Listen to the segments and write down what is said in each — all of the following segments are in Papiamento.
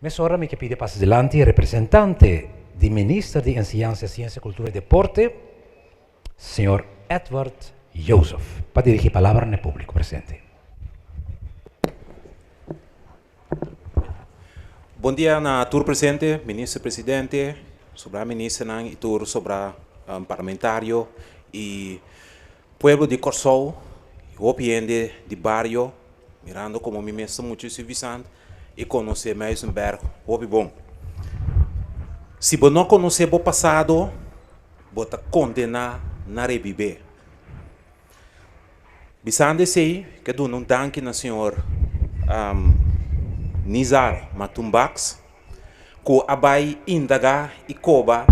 Mesora mi ke pidi pasa dilanti representante di Minister di Enseñansa, Siensia, Kultura i Deporte, señor Edward Jozef, pa dirigi palabra na e públiko presente. Bon dia na tur presente, Minister Presidente, sobra ministernan i tur sobra parlamentario i pueblo di Kòrsou i hopi hende di bario, mirando komo mi mes ta muchu suvisant i konosé Muizenberg hopi bon. Si bo no konosé bo pasado, bo ta kondená na rebibé. Bisando esei, ke duna un danki na señor Nizar Matumbaks ku a bai indagá i koba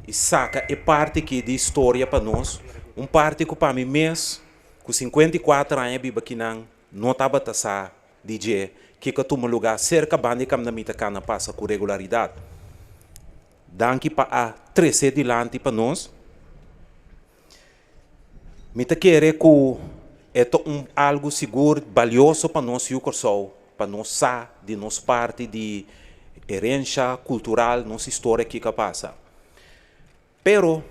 i saka e parti aki di historia pa nos, un parti ku pa mi mes ku 54 aña biba kinan no tabata sa di dje kiko a tuma lugá serka banda di kaminda mi ta kana pasa ku regularidat. Danki pa a trese dilanti pa nos. Mi ta kere ku e ta un algu sigur balioso pa nos yu Kòrsou, pa nos sa di nos parti di herensha kultural, nos historia kiko a pasa. Pero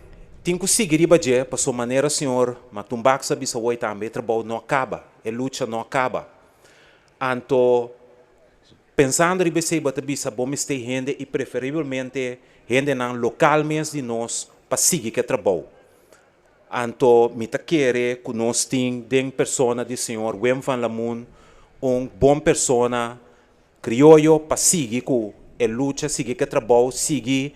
tin ku sigui riba dje pasobra manera señor Matumbaks a bisa woi tambe e trabou no a kaba, e lucha no a kaba. Anto pensando riba esei bo ta bisa bo mester hende i preferibelmente hendenan lokal mes di nos pa sigui ku e trabou. Anto mi ta kere ku nos tin den persona di señor Wim van Lamoen un bon persona krioyo pa sigui ku e lucha, sigui ku e trabou, sigui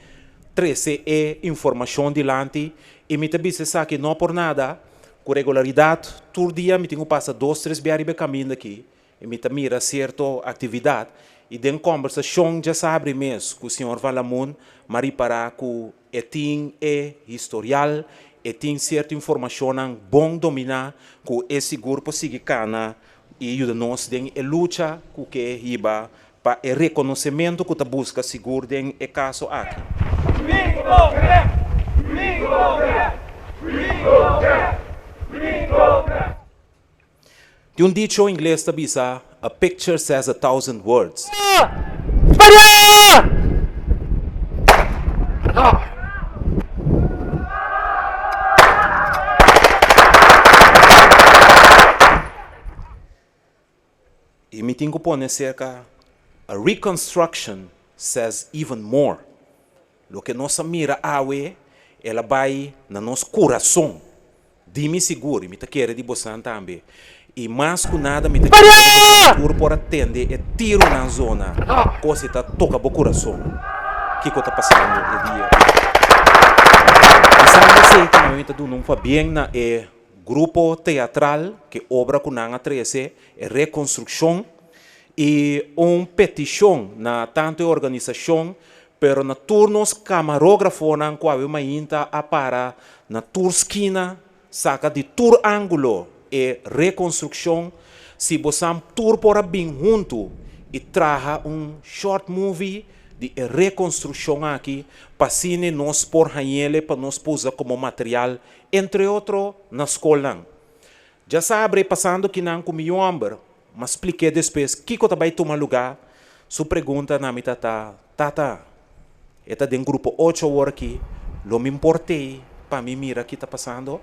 trese e informashon dilanti. I mi ta bisa esaki no por nada, ku regularidat tur dia mi tin ku pasa dos tres bia riba e kaminda aki i mi ta mira sierto aktividat i den kòmbersashon djasabri mes ku señor van Lamoen m'a ripará ku E tin e historial, e tin sierto informashonnan bon dominá ku e sigur por sigui kana i yuda nos den e lucha ku ke hiba pa e rekonosementu ku ta buska sigur den e kaso aki. Tin un dicho ingles ta bisa, A picture says a thousand words. I mi tin ku pone serka, A reconstruction says even more. Loke nos a mira awe, el a bai na nos kurason. Di mi sigur, i mi ta kere di bosan tambe. I mas ku nada mi ta kere di bosan tur por a tende e tirunan zona kos i ta toka bo kurason. Kiko ta pasando e dia ei? Bisando esei tambe mi ta duna un pabien na e grupo teatral ku e obra ku nan a trese, e rekonstrukshon, i un petishon na tantu e organisashon Pero na tur nos kamarografonan ku awe mainta a para na tur skina saka di tur ángulo e rekonstrukshon, si bosan tur por a bin huntu i traha un short movie di e rekonstrukshon aki pa asina nos por hañ'ele pa nos por usa komo material entre otro na skolnan. Djasabre pasando kinan ku mi yu hòmber M'a splik'é despues kiko ta bai tuma lugá. Su pregunta na mi ta ta, Tata, e ta den grupo ocho awor aki, lo mi import'é pa mi mira ki ta pasando?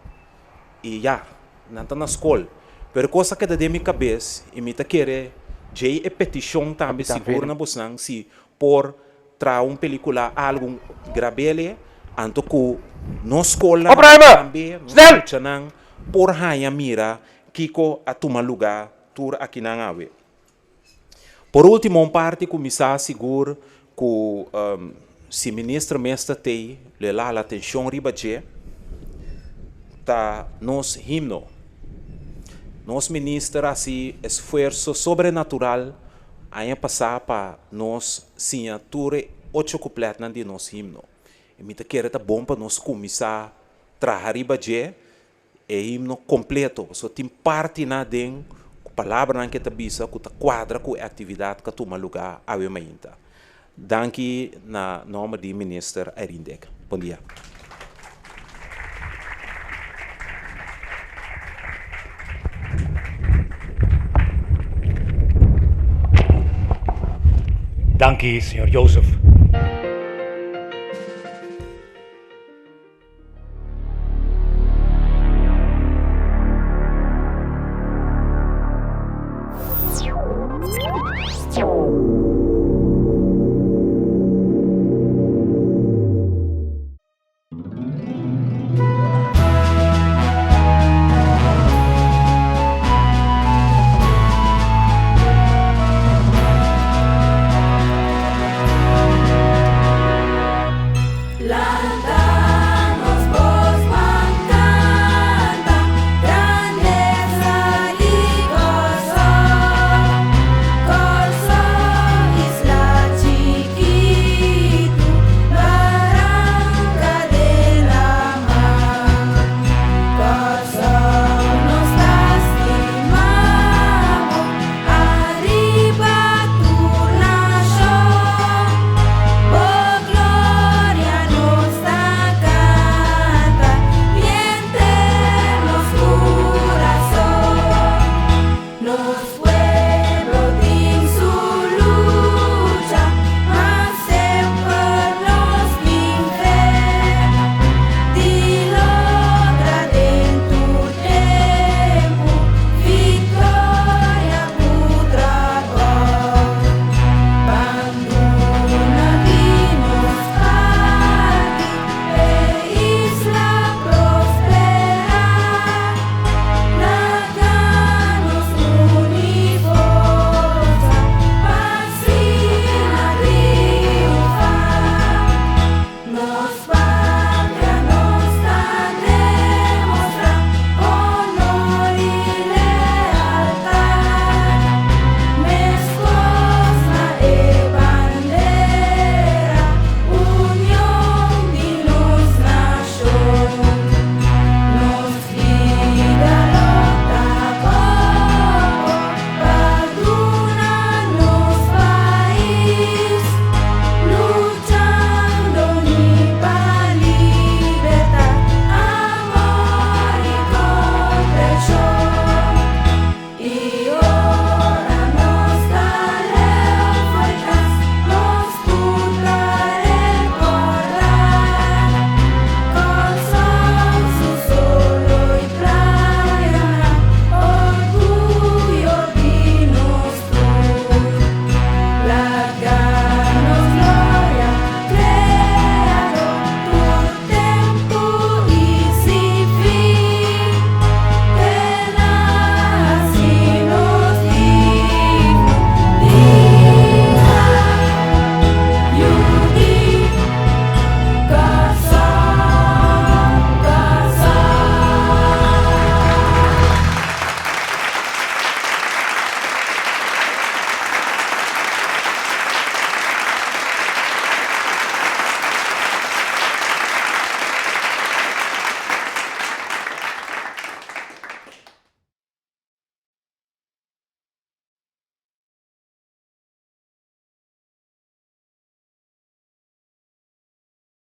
I ya, nan ta na skol. Pero e kos a keda den mi kabes i mi ta kere djei e petishon tambe sigur na bosnan si por traha un pelikula algu grab'el anto ku nos skolnan tambe, nos muchanan por haña mira Kiko a tuma lugá tur akinan awe? Por último un parti ku mi sa sigur ku si minister mes ta tei lo e lala atenshon riba dje ta nos himno. Nos minister a hasi esfuerso sobrenatural aña pasá pa nos siña tur e ocho kuplètnan di nos himno. I mi ta kere ta bon pa nos kuminsá traha riba dje E himno kompleto, pasobra tin partinan aden ku palabranan ke ta bisa ku ta kuadra ku e aktividat ku a tuma lugá awe mainta. Danki na nòmber di Minister Irene Dick. Bon dia. Danki, señor Joseph.